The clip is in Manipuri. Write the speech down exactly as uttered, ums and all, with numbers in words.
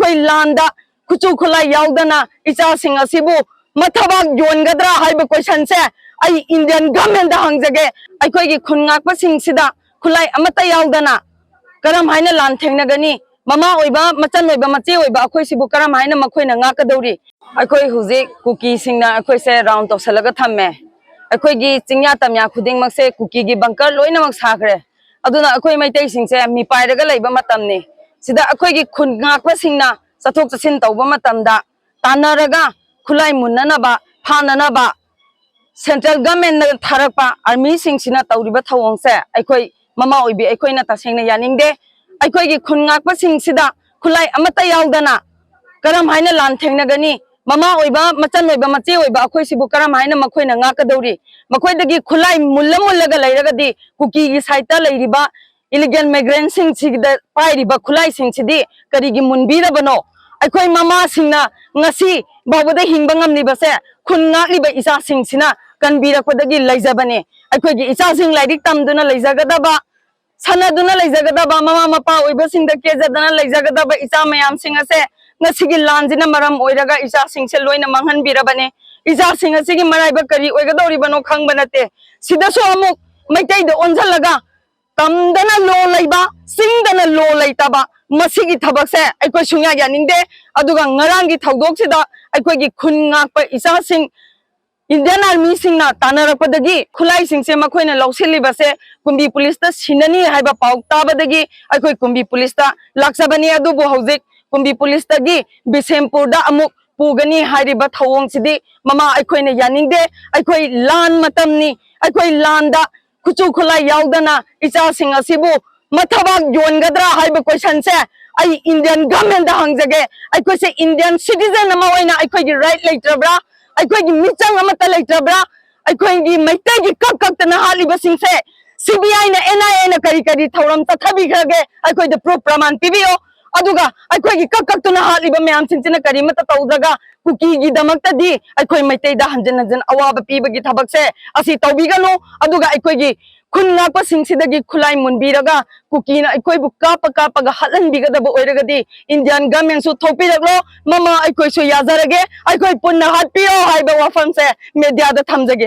ꯑꯩ ꯂꯥꯟꯗ ꯈꯨꯠꯁꯨ ꯈꯨꯠꯂꯥꯏ ꯌꯥꯎꯗꯅ ꯏꯆꯥꯁꯤꯡ ꯑꯁꯤꯕꯨ ꯃꯊꯕꯥꯛ ꯌꯣꯟꯒꯗ꯭ꯔꯥ ꯍꯥꯏꯕ ꯀꯣꯏꯁꯟꯁꯦ ꯑꯩ ꯏꯟꯗꯤꯌꯟ ꯒꯃꯦꯟꯗ ꯍꯪꯖꯒꯦ꯫ ꯑꯩꯈꯣꯏꯒꯤ ꯈꯨꯟ ꯉꯥꯛꯄꯁꯤꯡꯁꯤꯗ ꯈꯨꯠꯂꯥꯏ ꯑꯃꯠꯇ ꯌꯥꯎꯗꯅ ꯀꯔꯝ ꯍꯥꯏꯅ ꯂꯥꯟ ꯊꯦꯡꯅꯒꯅꯤ? ꯃꯃꯥ ꯑꯣꯏꯕ, ꯃꯆꯟ ꯑꯣꯏꯕ, ꯃꯆꯦ ꯑꯣꯏꯕ ꯑꯩꯈꯣꯏꯁꯤꯕꯨ ꯀꯔꯝ ꯍꯥꯏꯅ ꯃꯈꯣꯏꯅ ꯉꯥꯛꯀꯗꯧꯔꯤ? ꯑꯩꯈꯣꯏ ꯍꯧꯖꯤꯛ ꯀꯨꯀꯤꯁꯤꯡꯅ ꯑꯩꯈꯣꯏꯁꯦ ꯔꯥꯎꯟ ꯇꯧꯁꯜꯂꯒ ꯊꯝꯃꯦ꯫ ꯑꯩꯈꯣꯏꯒꯤ ꯆꯤꯡꯌꯥ ꯇꯝꯌꯥ ꯈꯨꯗꯤꯡꯃꯛꯁꯦ ꯀꯨꯀꯤꯒꯤ ꯕꯪꯀꯔ ꯂꯣꯏꯅꯃꯛ ꯁꯥꯈ꯭ꯔꯦ꯫ ꯑꯗꯨꯅ ꯑꯩꯈꯣꯏ ꯃꯩꯇꯩꯁꯤꯡꯁꯦ ꯃꯤꯄꯥꯏꯔꯒ ꯂꯩꯕ ꯃꯇꯝꯅꯤ꯫ ꯁꯤꯗ ꯑꯩꯈꯣꯏꯒꯤ ꯈꯨꯟ ꯉꯥꯛꯄꯁꯤꯡꯅ ꯆꯠꯊꯣꯛ ꯆꯠꯁꯤꯟ ꯇꯧꯕ ꯃꯇꯝꯗ ꯇꯥꯟꯅꯔꯒ ꯈꯨꯠꯂꯥꯏ ꯃꯨꯟꯅꯅꯕ, ꯐꯥꯅꯅꯕ ꯁꯦꯟꯇ꯭ꯔꯦꯜ ꯒꯃꯦꯟꯅ ꯊꯥꯔꯛꯄ ꯑꯥꯔꯃꯤꯁꯤꯡꯁꯤꯅ ꯇꯧꯔꯤꯕ ꯊꯧꯑꯣꯡꯁꯦ ꯑꯩꯈꯣꯏ ꯃꯃꯥ ꯑꯣꯏꯕꯤ ꯑꯩꯈꯣꯏꯅ ꯇꯁꯦꯡꯅ ꯌꯥꯅꯤꯡꯗꯦ꯫ ꯑꯩꯈꯣꯏꯒꯤ ꯈꯨꯟ ꯉꯥꯛꯄꯁꯤꯡꯁꯤꯗ ꯈꯨꯠꯂꯥꯏ ꯑꯃꯠꯇ ꯌꯥꯎꯗꯅ ꯀꯔꯝ ꯍꯥꯏꯅ ꯂꯥꯟ ꯊꯦꯡꯅꯒꯅꯤ? ꯃꯃꯥ ꯑꯣꯏꯕ, ꯃꯆꯟ ꯑꯣꯏꯕ, ꯃꯆꯦ ꯑꯣꯏꯕ ꯑꯩꯈꯣꯏꯁꯤꯕꯨ ꯀꯔꯝ ꯍꯥꯏꯅ ꯃꯈꯣꯏꯅ ꯉꯥꯛꯀꯗꯧꯔꯤ? ꯃꯈꯣꯏꯗꯒꯤ ꯈꯨꯠꯂꯥꯏ ꯃꯨꯜꯂ ꯃꯨꯜꯂꯒ ꯂꯩꯔꯒꯗꯤ ꯀꯨꯀꯤꯒꯤ ꯁꯥꯏꯠꯇ ꯂꯩꯔꯤꯕ ꯏꯂꯤꯒꯦꯜ ꯃꯥꯏꯒ꯭ꯔꯦꯟꯁꯤꯡꯁꯤꯗ ꯄꯥꯏꯔꯤꯕ ꯈꯨꯠꯂꯥꯏꯁꯤꯡꯁꯤꯗꯤ ꯀꯔꯤꯒꯤ ꯃꯨꯟꯕꯤꯔꯕꯅꯣ? ꯑꯩꯈꯣꯏ ꯃꯃꯥꯁꯤꯡꯅ ꯉꯁꯤ ꯐꯥꯎꯕꯗ ꯍꯤꯡꯕ ꯉꯝꯂꯤꯕꯁꯦ ꯈꯨꯟ ꯉꯥꯛꯂꯤꯕ ꯏꯆꯥꯁꯤꯡꯁꯤꯅ ꯀꯟꯕꯤꯔꯛꯄꯗꯒꯤ ꯂꯩꯖꯕꯅꯦ꯫ ꯑꯩꯈꯣꯏꯒꯤ ꯏꯆꯥꯁꯤꯡ ꯂꯥꯏꯔꯤꯛ ꯇꯝꯗꯨꯅ ꯂꯩꯖꯒꯗꯕ, ꯁꯥꯟꯅꯗꯨꯅ ꯂꯩꯖꯒꯗꯕ, ꯃꯃꯥ ꯃꯄꯥ ꯑꯣꯏꯕꯁꯤꯡꯗ ꯀꯦꯖꯗꯅ ꯂꯩꯖꯒꯗꯕ ꯏꯆꯥ ꯃꯌꯥꯝꯁꯤꯡ ꯑꯁꯦ ꯉꯁꯤꯒꯤ ꯂꯥꯟꯁꯤꯅ ꯃꯔꯝ ꯑꯣꯏꯔꯒ ꯏꯆꯥꯁꯤꯡꯁꯦ ꯂꯣꯏꯅ ꯃꯥꯡꯍꯟꯕꯤꯔꯕꯅꯦ꯫ ꯏꯆꯥꯁꯤꯡ ꯑꯁꯤꯒꯤ ꯃꯔꯥꯏꯕꯛ ꯀꯔꯤ ꯑꯣꯏꯒꯗꯧꯔꯤꯕꯅꯣ ꯈꯪꯕ ꯅꯠꯇꯦ꯫ ꯁꯤꯗꯁꯨ ꯑꯃꯨꯛ ꯃꯩꯇꯩꯗ ꯑꯣꯟꯁꯤꯜꯂꯒ ꯇꯝꯗꯅ ꯂꯣ ꯂꯩꯕ, ꯆꯤꯡꯗꯅ ꯂꯣ ꯂꯩꯇꯕ, ꯃꯁꯤꯒꯤ ꯊꯕꯛꯁꯦ ꯑꯩꯈꯣꯏ ꯁꯨꯡꯌꯥ ꯌꯥꯅꯤꯡꯗꯦ꯫ ꯑꯗꯨꯒ ꯉꯔꯥꯡꯒꯤ ꯊꯧꯗꯣꯛꯁꯤꯗ ꯑꯩꯈꯣꯏꯒꯤ ꯈꯨꯟ ꯉꯥꯛꯄ ꯏꯆꯥꯁꯤꯡ ꯏꯟꯗꯤꯌꯟ ꯑꯥꯔꯃꯤꯁꯤꯡꯅ ꯇꯥꯟꯅꯔꯛꯄꯗꯒꯤ ꯈꯨꯠꯂꯥꯏꯁꯤꯡꯁꯦ ꯃꯈꯣꯏꯅ ꯂꯧꯁꯤꯜꯂꯤꯕꯁꯦ ꯀꯨꯝꯕꯤ ꯄꯨꯂꯤꯁꯇ ꯁꯤꯟꯅꯅꯤ ꯍꯥꯏꯕ ꯄꯥꯎ ꯇꯥꯕꯗꯒꯤ ꯑꯩꯈꯣꯏ ꯀꯨꯝꯕꯤ ꯄꯨꯂꯤꯁꯇ ꯂꯥꯛꯆꯕꯅꯤ꯫ ꯑꯗꯨꯕꯨ ꯍꯧꯖꯤꯛ ꯀꯨꯝꯕꯤ ꯄꯨꯂꯤꯁꯇꯒꯤ ꯕꯤꯁꯦꯝꯄꯨꯔꯗ ꯑꯃꯨꯛ ꯄꯨꯒꯅꯤ ꯍꯥꯏꯔꯤꯕ ꯊꯧꯑꯣꯡꯁꯤꯗꯤ ꯃꯃꯥ ꯑꯩꯈꯣꯏꯅ ꯌꯥꯅꯤꯡꯗꯦ꯫ ꯑꯩꯈꯣꯏ ꯂꯥꯟ ꯃꯇꯝꯅꯤ꯫ ꯑꯩꯈꯣꯏ ꯂꯥꯟꯗ ꯈꯨꯠꯁꯨ ꯈꯨꯠꯂꯥꯏ ꯌꯥꯎꯗꯅ ꯏꯆꯥꯁꯤꯡ ꯑꯁꯤꯕꯨ ꯃꯊꯕꯥꯛ ꯌꯣꯟꯒꯗ꯭ꯔꯥ ꯍꯥꯏꯕ ꯀꯣꯏꯁꯟꯁꯦ ꯑꯩ ꯏꯟꯗꯤꯌꯟ ꯒꯃꯦꯟꯗ ꯍꯪꯖꯒꯦ꯫ ꯑꯩꯈꯣꯏꯁꯦ ꯏꯟꯗꯤꯌꯟ ꯁꯤꯇꯤꯖꯟ ꯑꯃ ꯑꯣꯏꯅ ꯑꯩꯈꯣꯏꯒꯤ ꯔꯥꯏꯠ ꯂꯩꯇ꯭ꯔꯕ꯭ꯔꯥ? ꯑꯩꯈꯣꯏꯒꯤ ꯃꯤꯆꯪ ꯑꯃꯠꯇ ꯂꯩꯇ꯭ꯔꯕ꯭ꯔꯥ? ꯑꯩꯈꯣꯏꯒꯤ ꯃꯩꯇꯩꯒꯤ ꯀꯛ ꯀꯛꯇꯅ ꯍꯥꯠꯂꯤꯕꯁꯤꯡꯁꯦ ꯁꯤ ꯕꯤ ꯑꯥꯏꯅ, ꯑꯦꯟ ꯑꯥꯏ ꯑꯦꯅ ꯀꯔꯤ ꯀꯔꯤ ꯊꯧꯔꯝ ꯆꯠꯊꯕꯤꯈ꯭ꯔꯒꯦ? ꯑꯩꯈꯣꯏꯗ ꯄ꯭ꯔꯨꯐ ꯄ꯭ꯔꯃꯥꯟ ꯄꯤꯕꯤꯌꯣ꯫ ꯑꯗꯨꯒ ꯑꯩꯈꯣꯏꯒꯤ ꯀꯛ ꯀꯛꯇꯨꯅ ꯍꯥꯠꯂꯤꯕ ꯃꯌꯥꯝꯁꯤꯡꯁꯤꯅ ꯀꯔꯤꯃꯠꯇ ꯇꯧꯗ꯭ꯔꯒ ꯀꯨꯀꯤꯒꯤꯗꯃꯛꯇꯗꯤ ꯑꯩꯈꯣꯏ ꯃꯩꯇꯩꯗ ꯍꯟꯖꯤꯟ ꯍꯟꯖꯤꯟ ꯑꯋꯥꯕ ꯄꯤꯕꯒꯤ ꯊꯕꯛꯁꯦ ꯑꯁꯤ ꯇꯧꯕꯤꯒꯅꯨ꯫ ꯑꯗꯨꯒ ꯑꯩꯈꯣꯏꯒꯤ ꯈꯨꯟ ꯉꯥꯛꯄꯁꯤꯡꯁꯤꯗꯒꯤ ꯈꯨꯠꯂꯥꯏ ꯃꯨꯟꯕꯤꯔꯒ ꯀꯨꯀꯤꯅ ꯑꯩꯈꯣꯏꯕꯨ ꯀꯥꯞꯄ ꯀꯥꯞꯄꯒ ꯍꯥꯠꯍꯟꯕꯤꯒꯗꯕ ꯑꯣꯏꯔꯒꯗꯤ Indian governmentꯁꯨ ꯊꯣꯛꯄꯤꯔꯛꯂꯣ꯫ ꯃꯃꯥ ꯑꯩꯈꯣꯏꯁꯨ ꯌꯥꯖꯔꯒꯦ, ꯑꯩꯈꯣꯏ ꯄꯨꯟꯅ ꯍꯥꯠꯄꯤꯔꯣ ꯍꯥꯏꯕ ꯋꯥꯐꯝꯁꯦ mediaꯗ ꯊꯝꯖꯒꯦ꯫